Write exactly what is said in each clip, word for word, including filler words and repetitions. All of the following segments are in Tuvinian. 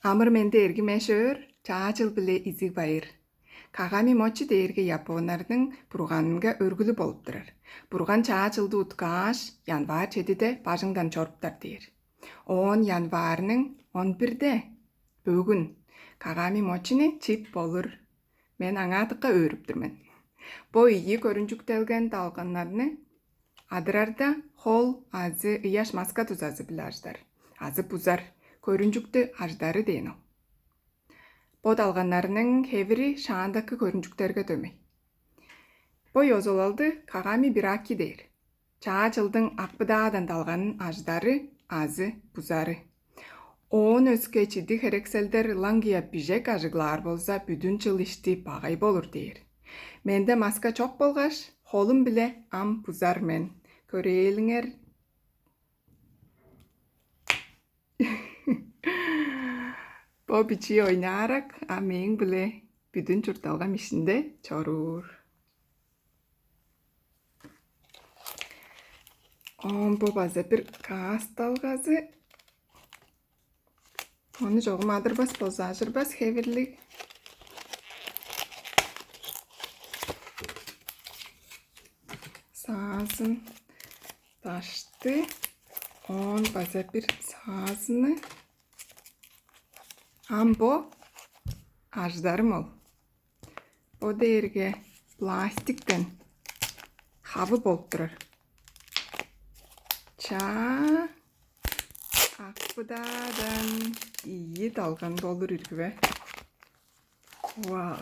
Амыр-менди, эргим эш-өөр, чаа чыл-биле изиг байыр. Кагами Мочи дээрге японнарның бурганынга өргүлү болуп турар. Бурган чаа чылды уткааш, январь чедиде бажыңдан чоруптар дээр. Оон январьның он бирде, бөгүн, Кагами Мочини чип болур. Мен аңаа дыка өөрүп тур мен. Бо ийи көрүнчүктелген далганнарны адырарда, хол азы ыяш маска дузазы-биле ажыдар, азы бузар, көрүнчүктү ажыдары дээн ол. Бо далганнарның хевири шаандакы көрүнчүктерге дөмей. Бо ёзулалды Кагами Бираки дээр. Чаа чылдың акпыдаадан далганын ажыдары азы бузары. Оон өске чидиг херекселдер лаңгыя бижек ажыглаар болза, бүдүн чыл ишти багай болур дээр. Менде маска чок болгаш, холум-биле ам бузар мен. Көрээлиңер. Бо бичии ойнаарак, а мээң-биле бүдүн чуртталгам иштинде чоруур. Оон бо база бир каас далгазы. Ону чогум адырбас болза, ажырбас хевирлиг. Саазын дашты, оон база бир саазыны. Ам бо ажыдарым ол. Бо дээрге пластиктен хавы болуп турар. Чаа, акпыдаадан ийи далган болур ирги бе? Вау!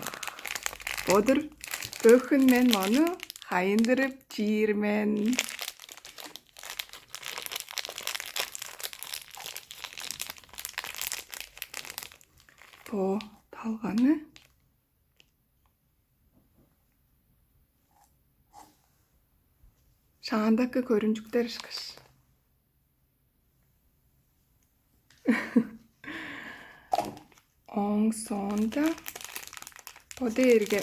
Бо-дур. Бөгүн мен мону хайындырып чиир мен. Бо далганы шаандакы көрүнчүктер ышкаш. Ооң соонда бо дээрге,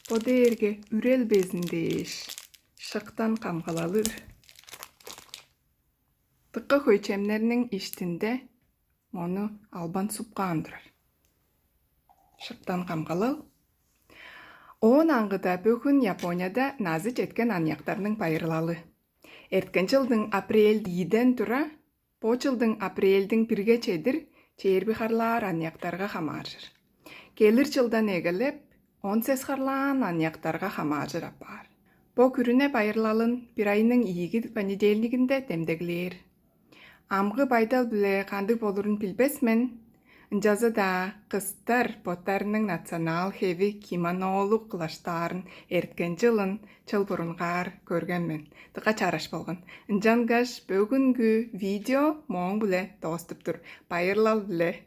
бо дээрге үрел безин дээш, шыктан камгалалыр. Дыка хөй чемнерниң иштинде мону албан супкаан турар. Шыктан камгалал. Оон аңгыда бөгүн Японияда назы четкен аныяктарның байырлалы. Эрткен чылдың апрель ийиден тура, бо чылдың апрельдиң бирге чедир чээрби харлаар аныяктарга хамааржыр. Келир чылдан эгелеп, он сес харлаан аныяктарга хамааржыр апаар. Бо күрүне байырлалын бир айның ийиги понедельнигинде демдеглээр. Амгы байдал-биле кандыг болурун билбес мен. Ынчалза-даа кыстар боттарының национал хеви кимонолуг кылаштаарын эрткен чылын чыл бурунгаар көрген мен. Дыка чараш болган. Ынчангаш бөгүнгү видео мооң-биле дооступ тур. Байырлал-биле!